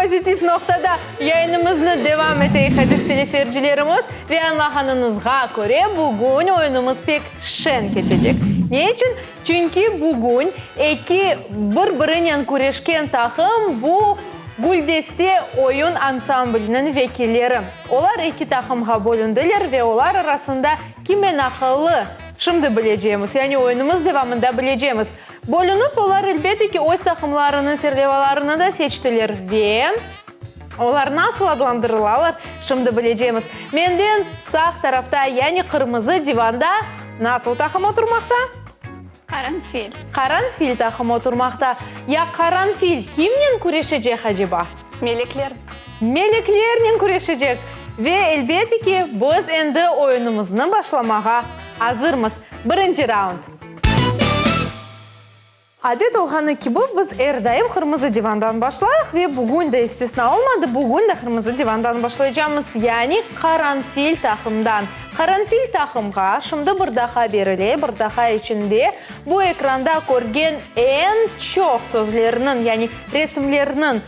pozitiv noqtada yayınımıznı devam eteyik, aziz teleseyircilerimiz. Ve añlağanıñızğa köre, bugün oyunımız pek şeñ keçecek. Ne içün? Çünki bugün eki bir-birinen küreşken taqım, bu Güldeste oyun ansambliniñ vekilleri. Olar eki taqımğa bölündiler ve olar arasında kim eñ aqıllı, şimdi bilecemiz, yani oyunımız devamında bilecemiz. Bölünip, olar, elbette ki, öz taqımlarınıñ serlevalarını da seçtiler ve olar nasıl adlandırılalar, şimdi bilecemiz. Menden sağ tarafta, yani qırmızı divanda nasıl taqım oturmaqta? Qaranfil. Qaranfil taqımı oturmaqta. Ya qaranfil kimnen küreşecek aceba? Melekler. Meleklernen küreşecek. Ve, elbette ki, biz endi oyunımıznı başlamağa azırmız. Birinci raund. Adet olğanı kibi, biz er daim qırmızı divandan başlayıq ve bugün de istisna olmadı, bugün de qırmızı divandan başlaycamız, yani qaranfil taqımdan. Qaranfil taqımğa şimdi bir daha berile, bir daha içinde bu ekranda körgen eñ çoq sözlerniñ, yani resimlerniñ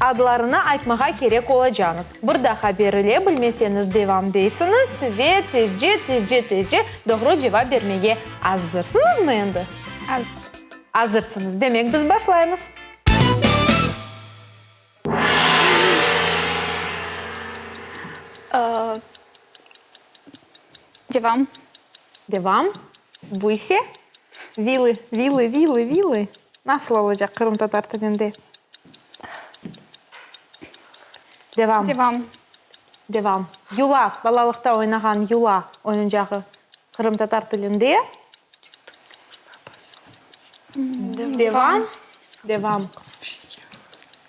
adlarını aytmağa kerek olacañız. Bir daha berile, bilmeseñiz devam deysiñiz ve tezce, tezce, tezce doğru cevap bermege azırsıñızmı endi? Azırsıñız. Demek, biz başlaymız. Devam. Devam. Bu ise vilı, vilı, vilı, vilı. Nasıl olacaq qırımtatar tilinde? Devam. Devam. Devam. Yula, balalıqta oynağan yula oyuncağı qırımtatar tilinde. Devam. Devam.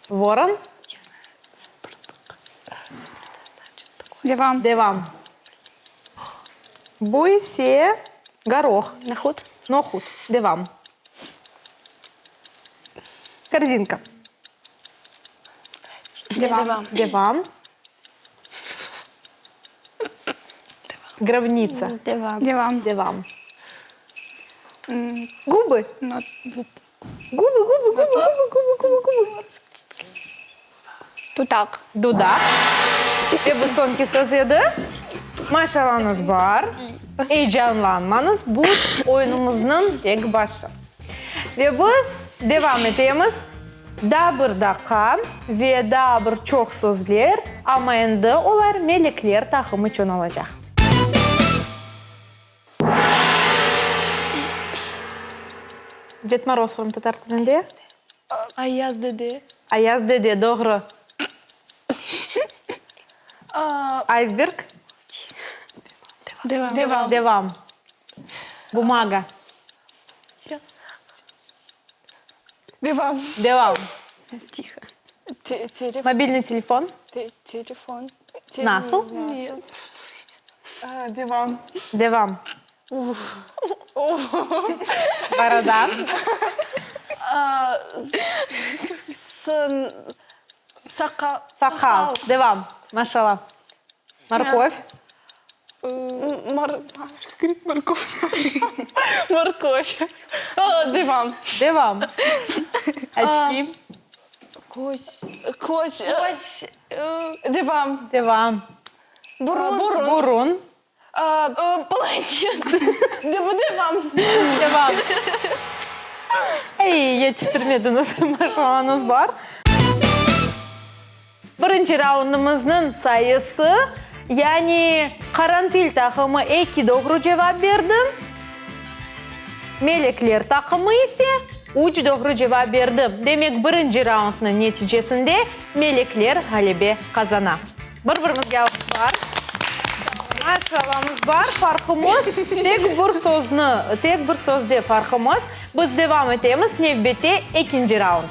Voron. Devam. Devam. Bu ise goroh. Nohut. Nohut. Devam. Korzinka. Devam. Devam. Grobnitsa. Devam. Devam. Devam. Gubı. Gubı, gubı, gubı, gubı, gubı, gubı, gubı. Dudaq. Dudaq. Ve bu soñki söz edi. Maşalañız bar. Eyecanlanmañız, bu oyunımıznıñ tek başı. Ve biz devam etemiz. Daa bir daqqa ve daa bir çoq sözler, amma endi olar melekler taqım içün olacaq. Ded Moroz qırımtatar tilinde? Ayaz dede. Ayaz dede, doğru. Aysberg. Devam. Devam. Devam. Bumaga. Devam. Devam. Tihо. Mobilniy telefon. Telefon. Nasıl? Devam. Devam. Boroda. Saqal. Saqal. Devam. Maşallah. Morkov. Morkov. Morkov. Devam. Devam. Açki. Köz. Köz. Köz. Devam. Devam. Burun. Burun. Burun. Polotence. Devam. Devam. Ey, yetiştirmediñiz, maşallañız bar. Birinci raundımıznıñ sayısı, yani Qaranfil taqımı eki doğru cevap berdi, Melekler taqımı ise üç doğru cevap berdi. Demek, birinci raundnıñ neticesinde Melekler ğalebe qazana. Bir-birimizge alqışlar. Maşallamız bar, farqımız tek bir sözni, tek bir sözde farqımız. Biz devam etemiz, nevbette ekinci raund.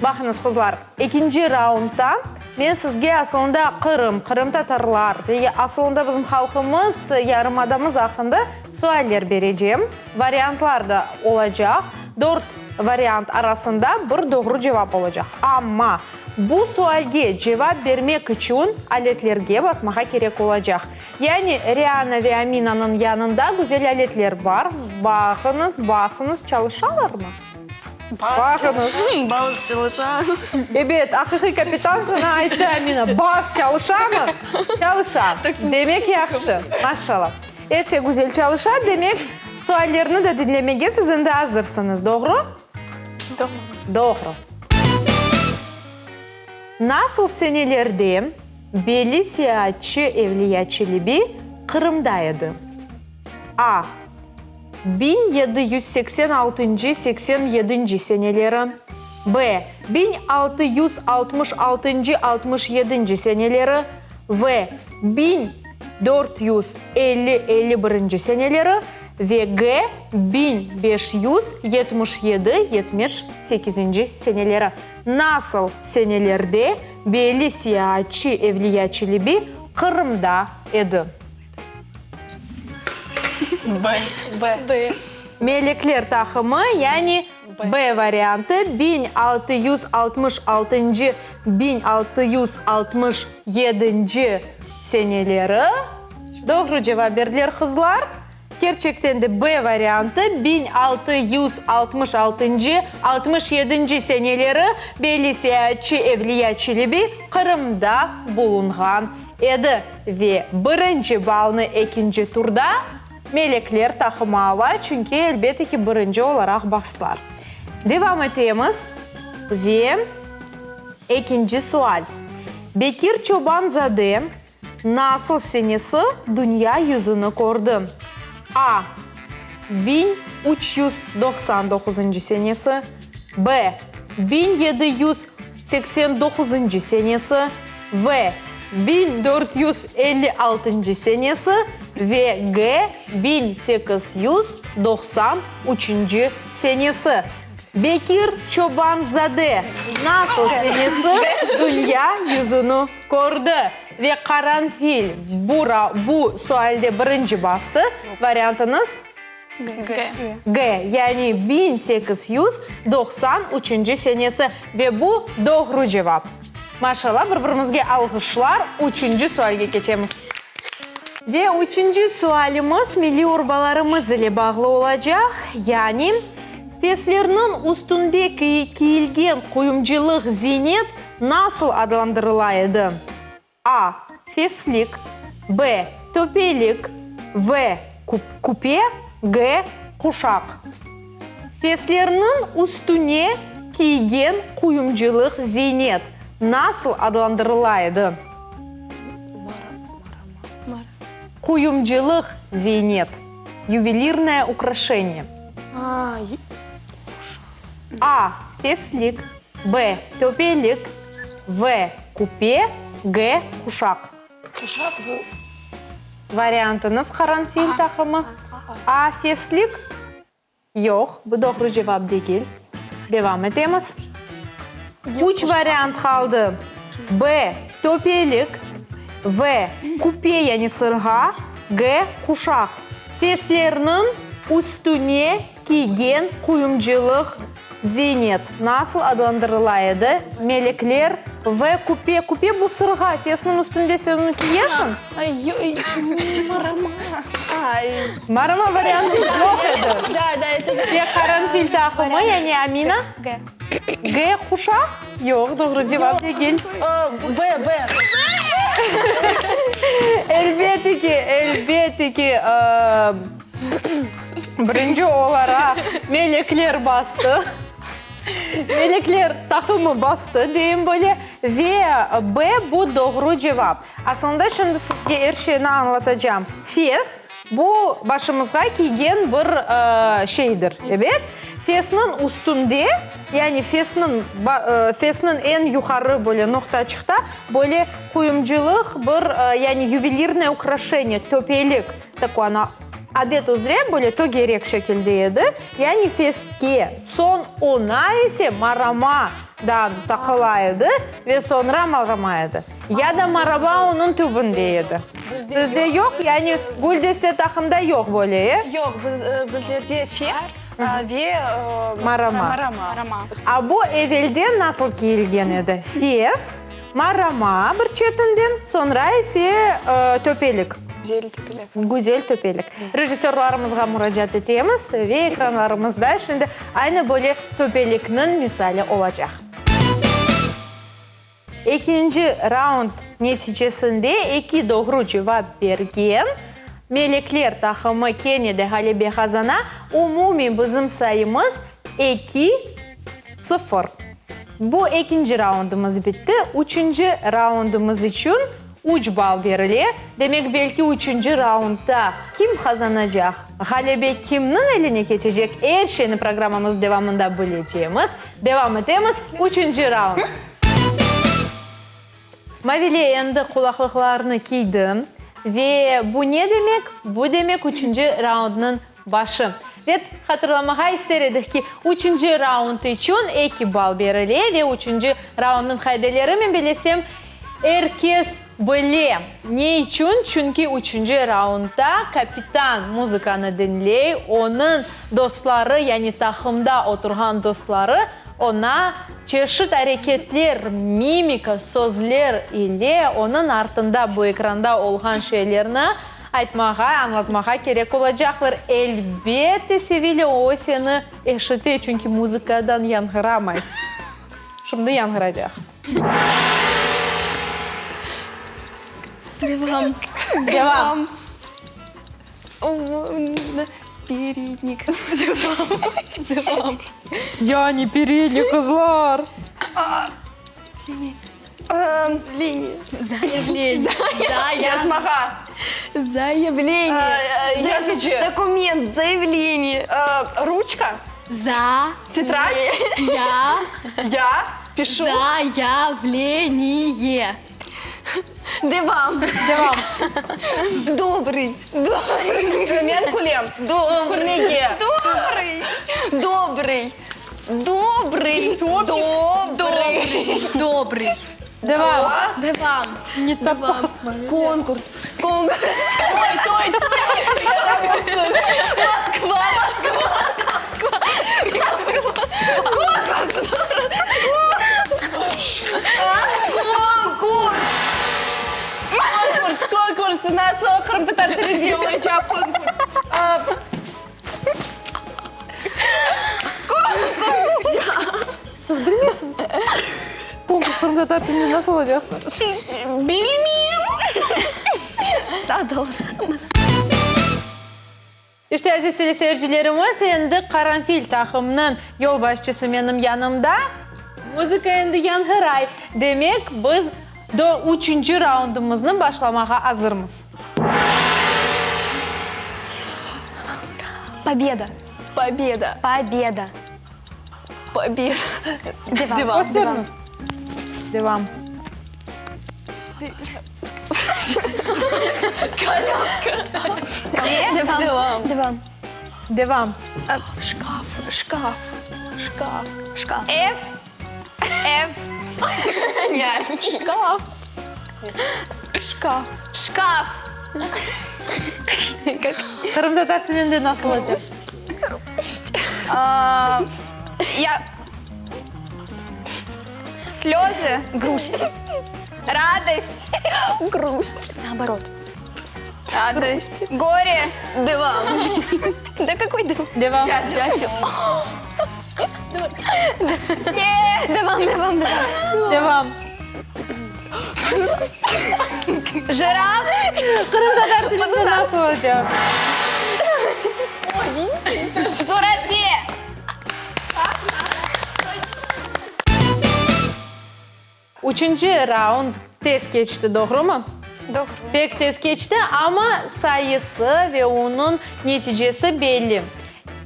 Baqıñız, qızlar, ekinci raundda men sizge asılında Qırım, qırımtatarlar ve asılında bizim halqımız, yarımadamız aqqında sualler berecem. Variantlar da olacaq. Dört variant arasında bir doğru cevap olacaq. Amma bu sualge cevap bermek içün aletlerge basmağa kerek olacaq. Yani Riana ve Aminanıñ yanında güzel aletler bar. Baqıñız, basıñız, çalışalarmı? Baqıñız. Bas çalışa. Ebet, aqiqiy kapitan saña ayttı, Amina, bas çalışamı? Çalışa. Demek, yahşı. Maşallah. Er şey güzel çalışa, demek, suallerni de diñlemege siz endi azırsıñız, doğru? Doğru. Doğru. Nasıl senelerde belli seyaatçı Evliya Çelebi Qırımda edi? A. 1786 altıncı, 87-nci seneleri, B. 1666 67-nci seneleri, V. 1450 51-nci seneleri ve G. 1577 78-nci seneleri. Nasıl senelerde belli seyaatçı Evliya Çelebi Qırımda edi? B. B. Melekler taqımı, yani B variantı, 1666-nci, 1667-nci seneleri. Doğru cevap berdiler qızlar. Kerçekten de B variantı, 1666-ncı, 67-nci seneleri belli seyaatçı Evliya Çelebi Qırımda bulunğan edi. Ve birinci balnı ekinci turda Melekler taqımı ala, çünki, elbette ki, birinci olaraq bastılar. Devam etemiz ve ekinci sual. Bekir Çoban-zade nasıl senesi dünya yüzüni kördi? A, 1399-ncı senesi, B, 1789-ncı senesi, V, 1456-ncı senesi ve G, 1893-nci senesi. Bekir Çoban-zade nasıl senesi dünya yüzüni kördi? Ve Qaranfil bu bu sualde birinci bastı. Variantıñız? G. G, yani 1893-nci senesi. Ve bu doğru cevap. Maşallah, bir-birimizge alğışlar. Üçünci sualge keçemiz. Ve üçünci sualimiz milliy urbalarımız ile bağlı olacaq. Yani, feslerniñ üstünde kiyilgen quyumcılıq zinet nasıl adlandırıla edi? A. Feslik, B. Töpelik, V. Küpe, G. Quşaq. Feslerniñ üstüne kiygen quyumcılıq ziynet nasıl adlandırıla edi? Quyumcılıq ziynet, yuvelirnoye ukraşeniye. A. Feslik, B. Töpelik, V. Küpe, G. Quşaq. Quşaq bu. Variantıñız qaranfil taqımı. A. Feslik. Yoq, bu doğru cevap degil. Devam etemiz. Üç variant qaldı. B. Töpelik. V. Küpe yani sırğa. G. Quşaq. Feslerniñ üstüne kiygen quyumcılıq Ziynet nasıl adlandırıla edi? Melekler ve küpe. Küpe bu sırğa, fesniñ üstünde sen onı kiyesiñ? Marama. Marama variantı yoq edi. Da, da, eto. Ve qaranfil taqımı, yani Amina? G. G, quşaq? Yoq, doğru cevap degil. B, B. Elbette ki, elbette ki, Birinci olaraq melekler bastı, melekler taqımı bastı, deyim böyle, ve B, bu doğru cevap. Aslında şimdi sizge er şeyni añlatacağım. Fes, bu başımızğa kiygen bir şeydir, ebet? Fesniñ üstünde, yani fesniñ, fesniñ eñ yuqarı böyle noqtaçıqta böyle quyumcılıq bir, yani yuvelirnoye ukraşeniye, töpelik, takoy ona, Adet üzre böyle tögerek şekilde edi, yani feske, soñ oña ise maramadan taqıla edi ve soñra marama edi. Ya da marama onıñ tübünde edi. Bizde yoq, yani güldeste taqımda yoq böyle, e? Yoq, bizlerge fes ve marama. Marama. A bu evelden nasıl kiyilgen edi? Fes, marama bir çetinden, soñra ise töpelik. Güzel töpelik. Güzel töpelik. Rejissörlarımızğa muracaat etemiz ve ekranlarımızda şimdi aynı böyle töpelikniñ misali olacaq. Ekinci raund neticesinde eki doğru cevap bergen Melekler taqımı kene de ğalebe qazana. Umumiy bizim sayımız eki, sıfır. Bu ekinci raundımız bitti. Üçünci raundımız içün üç bal berile. Demek, belki üçünci raundda kim qazanacaq, ğalebe kimniñ eline keçecek, er şeyni programmamız devamında bilecemiz. Devam etemiz. Üçünci raund. Mavile endi qulaqlıqlarını kiydi. Ve bu ne demek? Bu demek üçünci raundnıñ başı. Ve hatırlamağa ister edik ki, üçünci raund içün eki bal berile ve üçünci raundnıñ qaideleri, men bilesem, er kes bile. Ne içün? Çünki üçünci raundda kapitan muzıkanı diñley, onıñ dostları, yani taqımda oturğan dostları oña çeşit areketler, mimika, sözler ile onıñ artında bu ekranda olğan şeylerni aytmağa, añlatmağa kerek olacaqlar. Elbette, Sevilya, o seni eşite, çünki muzıkadan yañğıramay. Şimdi yañğıracaq. Devam. Devam. Perednik. Devam. Devam. Yani perednik, qızlar. Заявление. Yazmağa. Заявление. Yazıcı. Документ. Заявление. Ручка. За. Тетрадь. Я. Я пишу. Заявление. Devam. Devam. Добрый. Добрый. Men külem. Добрый. Külmege. Добрый. Добрый. Добрый. Добрый. Добрый. Devam. Devam. Ne tapasma. Конкурс. Конкурс. Toy, toy. Москва, Москва, Москва. Конкурс. Конкурс. Конкурс, конкурс. Nasıl qırımtatar tilinde olacaq konkurs? Siz bilmeysiñiz? Konkurs qırımtatar tilinde nasıl olacaq? Bilmeyim. Да, doğru. İşte, aziz teleseyircilerimiz, endi Qaranfil taqımnıñ yolbaşçısı menim yanımda. Muzıka endi yañğıray. Demek, biz üçünci raundımıznı başlamağa azırmız. Pobeda. Победа. Победа. Победа. Devam. Devam. Kösteriñiz. Devam. Devam. Devam. Devam. Devam. Şkaf. Şkaf. Şkaf. Şkaf. Ev. Ev. Şkaf. Şkaf. Şkaf. Qırımtatar tilinde nasıl olacaq? Я... Слезы. Грусть. Радость. Грусть. Наоборот. Радость. Горе. Devam. Да какой devam? Devam. Дятел. Devam, devam, devam. Devam. Жираф. Qırımtatar tilinde nasıl olacaq? Zürafe. Üçünci raund tez keçti, doğrumı? Doğru. Pek tez keçti, amma sayısı ve onıñ neticesi belli.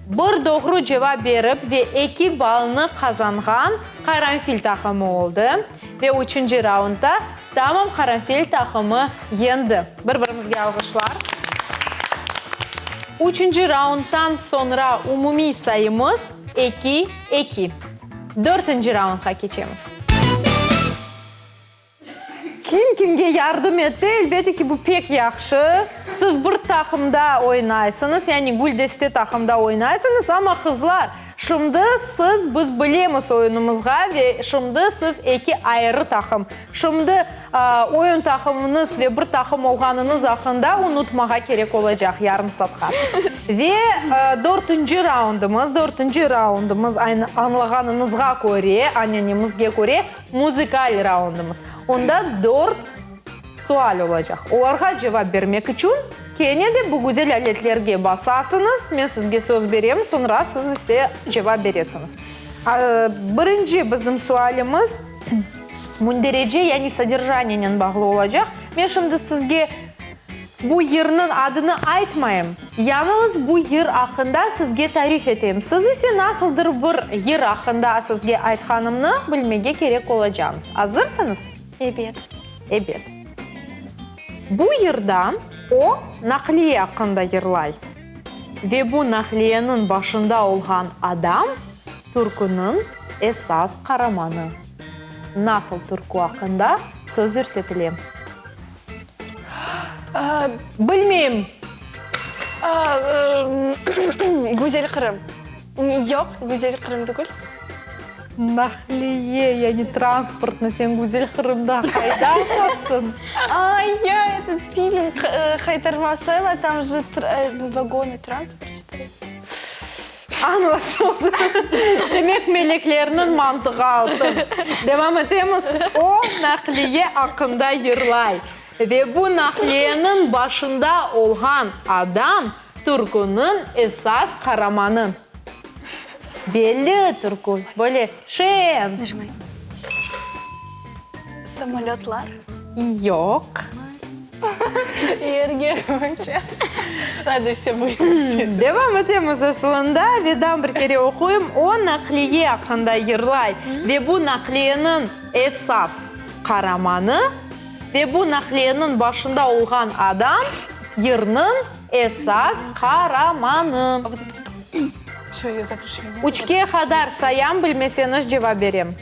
Bir doğru cevap berip ve eki ballnı qazanğan Qaranfil taqımı oldı. Ve üçünci raundda tamam Qaranfil taqımı yeñdi. Bir-birimizge alğışlar. Üçünci raunddan soñra umumiy sayımız eki, eki. Dörtünci raundqa keçemiz. Kim kimge yardım etti, elbette ki, bu pek yahşı. Siz bir taqımda oynaysıñız, yani Güldeste taqımda oynaysıñız, amma qızlar. Şimdi siz Biz bilemiz oyunımızğa ve şimdi siz eki ayrı taqım. Şimdi oyun taqımıñız ve bir taqım olğanıñız aqqında unutmağa kerek olacaq yarım saatqa. Ve dörtünci raundımız, dörtünci raundımız, aynı añlağanıñızğa köre, añanemizge köre, muzıkal raundımız. Onda dört sual olacaq. Olarğa cevap bermek içün kene de bu güzel aletlerge basasıñız, men sizge söz berem, soñra siz ise cevap beresiñiz. Birinci bizim sualimiz münderece, yani soderjaniyenen bağlı olacaq. Men şimdi sizge bu yırnıñ adını aytmayım, yalıñız bu yır aqqında sizge tarif eteyim. Siz ise nasıldır bir yır aqqında sizge aytqanımnı bilmege kerek olacağıñız. Azırsıñız? Ebet. Ebet. Bu yırda o, naqliye aqqında yırlay. Ve bu naqliyeniñ başında olğan adam, türküniñ esas qaramanı. Nasıl türkü aqqında söz yürsetile? Bilmeyim. Güzel Qırım. Yoq, Güzel Qırım tügül. Naqliye, yani transportnı sen Güzel Qırımda qaydan taptıñ? Ay, ya, etot film Haytarması, tam же vagonı, transport, что-то. Añlaşıldı. Demek, meleklerniñ mantığı altın. Devam etemiz. O, naqliye aqqında yırlay. Ve bu naqliyeniñ başında olğan adam, türküniñ esas qaramanı. Belli türkü, böyle şeñ. Samolötlar. Yoq. Yerge uça. Ladno, vse bu. Devam etemiz asılında ve daa bir kere oquyım, o, naqliye aqqında yırlay ve bu naqliyeniñ esas qaramanı ve bu naqliyeniñ başında olğan adam yırnıñ esas qaramanı. Üçke qadar sayam, bilmeseñiz cevap berem.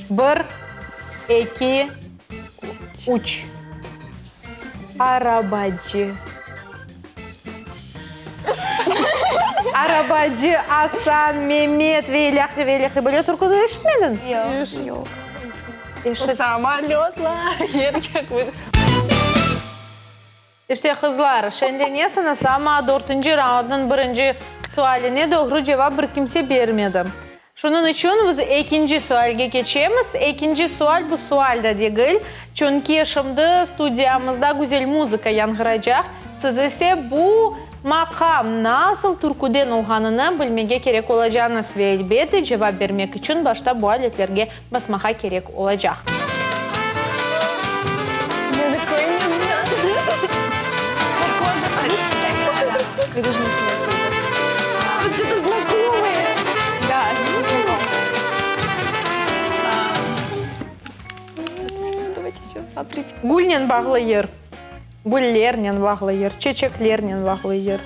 Bir, eki, üç. Arabacı. Arabacı, Asan, Memet ve ilâhre, ve ilâhre. Böyle türküni eşitmediñ? Yoq. Yoq. Eşit. Samolötlar yerge İşte, qızlar, şeñlenesiñiz, amma dörtünci raundnıñ birinci sualine doğru cevap bir kimse bermedi. Şunıñ içün biz ekinci sualge keçemiz. Ekinci sual bu sual da degil, çünki şimdi studiyamızda güzel muzıka yañğıracaq, siz ise bu maqam nasıl türküden olğanını bilmege kerek olacağıñız ve, elbette, cevap bermek içün başta bu aletlerge basmağa kerek olacaq. Gülnen bağlı yır, güllernen bağlı yır, çeçeklernen bağlı yır.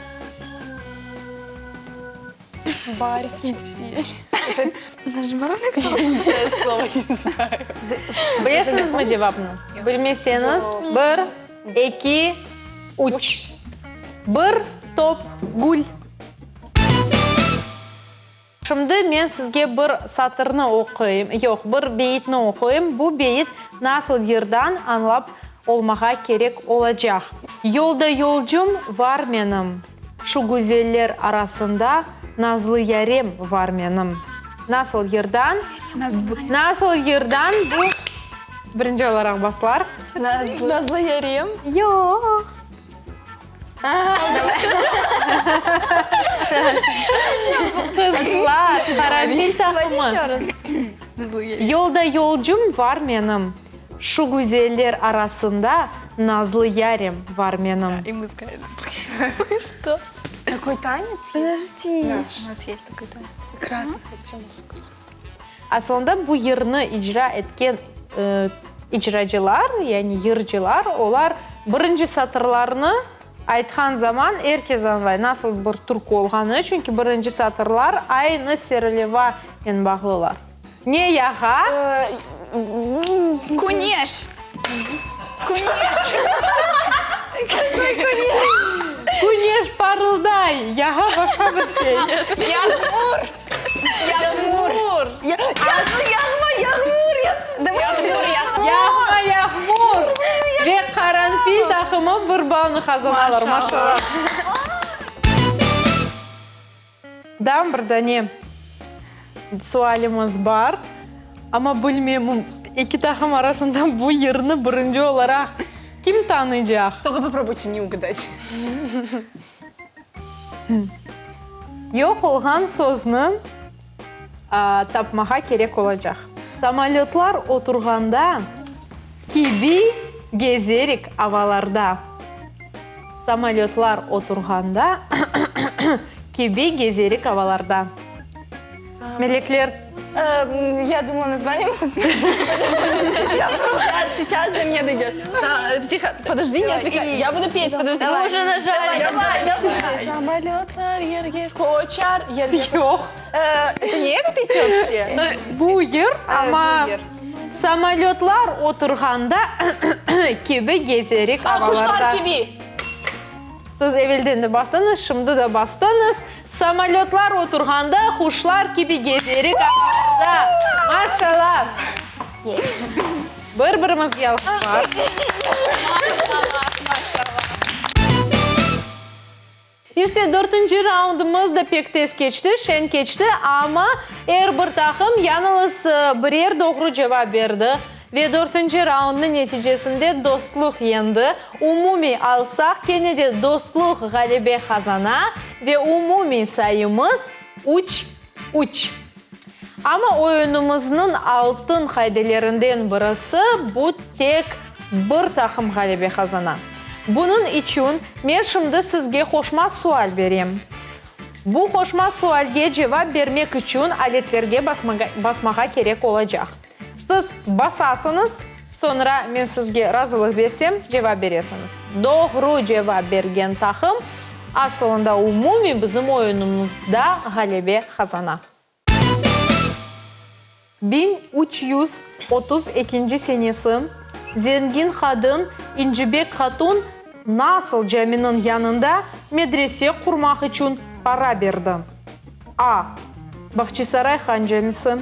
Bilesiñizmi cevapnı? Bilmeseñiz, bir, eki, üç. Bir top gül. Şimdi men sizge bir satırnı oquyım, yoq, bir beyitni oquyım. Bu beyit nasıl yırdan añlap olmağa kerek olacaq. Yolda yolcum var menim. Şu güzeller arasında nazlı yarem var menim. Nasıl yırdan? Nasıl yırdan bu birinci olaraq baslar? Nazlı yarem? Yoq. Qızlar, qaranfil taqımı. Yolda yolcum var menim. Şu güzeller arasında nazlı yarem var menim. Aslında bu yırnı icra etken icracılar, yani yırcılar, olar birinci satırlarnı aytqan zaman er kes añlay, nasıl bir türkü olğanını, çünki birinci satırlar aynı Serlevanen bağlılar. Ne yağa? Küneş. Küneş. Küneş parılday, yağa başqa bir şey. Yağmur. Yağmur. Yağma, yağmur. Yağmur, yağmur. Yağma, yağmur. Ve Qaranfil taqımı bir balnı qazanalar. Maşallah. Daa bir dane sualimiz bar, amma bilmeyim, eki taqım arasında bu yırnı birinci olaraq kim tanıycaq? Только попробуйте не угадать. Yoq olğan sözni tapmağa kerek olacaq. Samolötlar oturğanda kibi gezerik avalarda. Samolötlar oturğanda kibi gezerik avalarda. Melekler. Ya dumala nazvaniye. Сейчас до меня дойдет. Тихо, подожди, не отвлекай. Я буду петь, подожди. Мы уже нажали. Давай, давай. Samolötlar yerge köçer, yerge. Yoq. Это не эта песня вообще? Bu yır, amma samolötlar oturğanda kibi gezerik avalarda. Quşlar kibi. Siz evelden de bastıñız, şimdi de bastıñız. Samolötlar oturğanda quşlar kibi gezerik avalarda. Maşallah! Bir-birimizge alqışlar. İşte, dörtünci raundımız da pek tez keçti, şeñ keçti, amma er bir taqım yalıñız birer doğru cevap berdi. Ve dörtünci raundnıñ neticesinde Dostluq yeñdi. Umumiy alsaq, kene de Dostluq ğalebe qazana ve umumiy sayımız üç, üç. Amma oyunımıznıñ altın qaidelerinden birisi, bu tek bir taqım ğalebe qazana. Bunıñ içün men şimdi sizge qoşma sual berem. Bu qoşma sualge cevap bermek içün aletlerge basmağa kerek olacaq. Siz basasıñız, soñra men sizge razılıq bersem, cevap beresiñiz. Doğru cevap bergen taqım, asılında umumiy bizim oyunımızda ğalebe qazana. 1332 senesi zengin qadın İncibek Hatun nasıl caminiñ yanında medrese qurmaq içün para berdi? A. Bahçisaray Han camisi.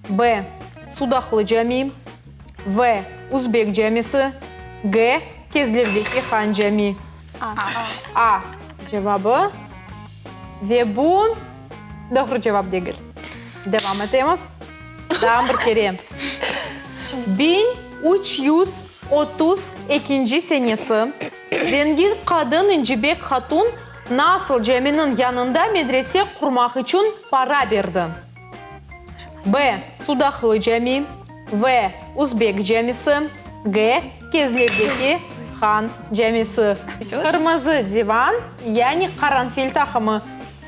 B. Sudaqlı cami. V. Uzbek camisi. G. Kezlevdeki Han cami. A. A cevabı. Ve bu doğru cevap degil. Devam etemiz. Daa bir kere. 1332 senesi zengin qadın İncibek Hatun nasıl caminiñ yanında medrese qurmaq içün para berdi? B. Sudaqlı cami. V. Uzbek camisi. G. Kezlevdeki Han camisi. Qırmızı divan, yani qaranfil taqımı.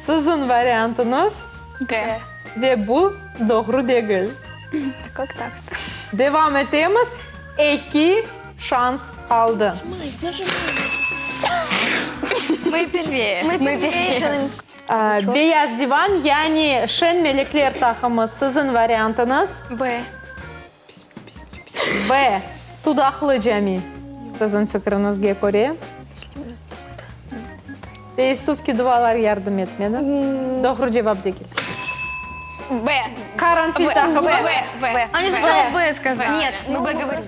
Siziñ variantıñız? G. Ve bu doğru degil. Kak tak-to? Devam etemiz. Eki şans qaldı. Мы первее. Мы первее. Beyaz divan, yani şen melekler taqımı siziñ variantıñız? B. B. Sudaqlı cami. Siziñ fikriñizge köre? Teessüf ki, dualar yardım etmedi. Doğru cevap degil. B. Qaranfil taqımı. B. B. Они сначала Б сказали. Нет, мы Б говорили.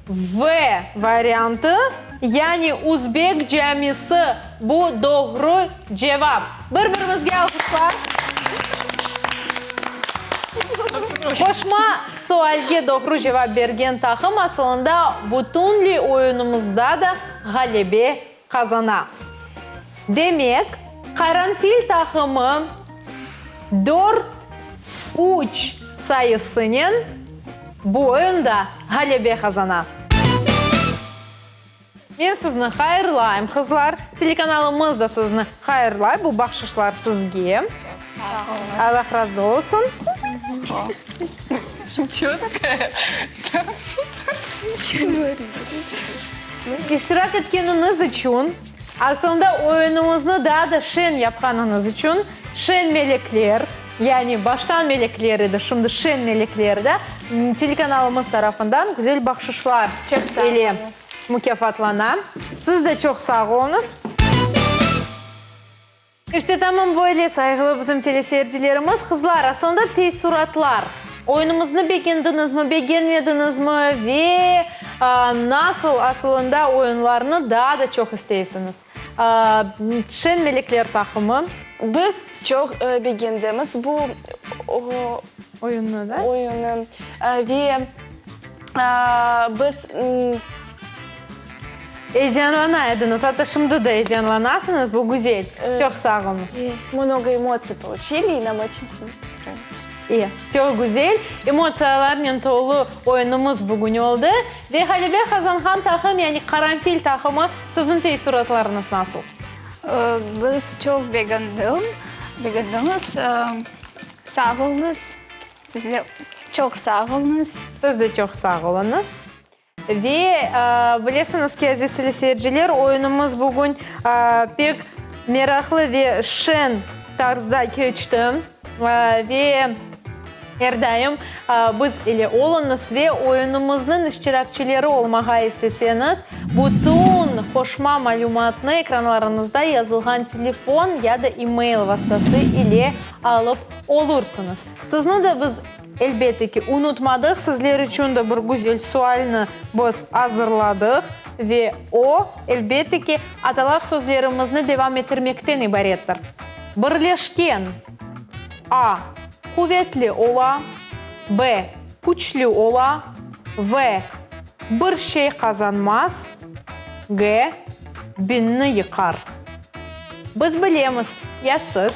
V variantı, yani Uzbek camisi, bu doğru cevap. Bir-birimizge alqışlar. Qoşma sualge doğru cevap bergen taqım asılında bütünley oyunımızda da ğalebe qazana. Demek, Qaranfil taqımı dört, üç sayısınen bu oyunda ğalebe qazana. Men sizni hayırlayım, qızlar. Telekanalımız da sizni hayırlay. Bu bahşışlar sizge. Çoq sağ oluñız. Allah razı olsun. İştirak etkeniñiz içün, aslında oyunımıznı daa da şeñ yapqanıñız içün, şeñ melekler, yani baştan melekler edi, şimdi şeñ melekler de telekanalımız tarafından güzel bahşışlar ile mukâfatlana. Siz de çoq sağ oluñız. İşte tamam böyle, sayğılı bizim teleseyircilerimiz, qızlar, asılında teessuratlar, oyunımıznı begendiñizmi, begenmediñizmi ve nasıl asılında oyunlarnı daa da çoq isteysiñiz? Şen melekler taqımı. Biz çoq begendimiz bu oyunnı, da? Oyunnı ve biz. Eyecanlana ediñiz, atta şimdi de eyecanlanasıñız, bu güzel. Çoq sağ oluñız. Mnogo emotsiy poluçili, i nam oçün silno İyi, çoq güzel, emotsiyalarnen tolu oyunımız bugün oldı. Ve ğalebe qazanğan taqım, yani Qaranfil taqımı, siziñ teessuratlarıñız nasıl? Biz çoq begendim, begendimiz. Sağ oluñız. Sizler çoq sağ oluñız. Siz de çoq sağ oluñız. Ve bilesiñiz ki, aziz teleseyirciler, oyunımız bugün pek meraqlı ve şeñ tarzda keçti. Ve er daim biz ile oluñız ve oyunımıznıñ iştirakçileri olmağa isteseñiz, bütün qoşma malümatnı ekranlarıñızda yazılğan telefon ya da e-mail vastası ile alıp olursıñız. Sizni de biz Elbette ki, unutmadıq, sizler içün de bir güzel sualni biz azırladıq ve o, elbette ki, atalar sözlerimizni devam ettirmekten ibarettir. Birleşken, A, quvetli ola, B, küçlü ola, V, bir şey qazanmaz, G, binni yıqar. Biz bilemiz, ya siz?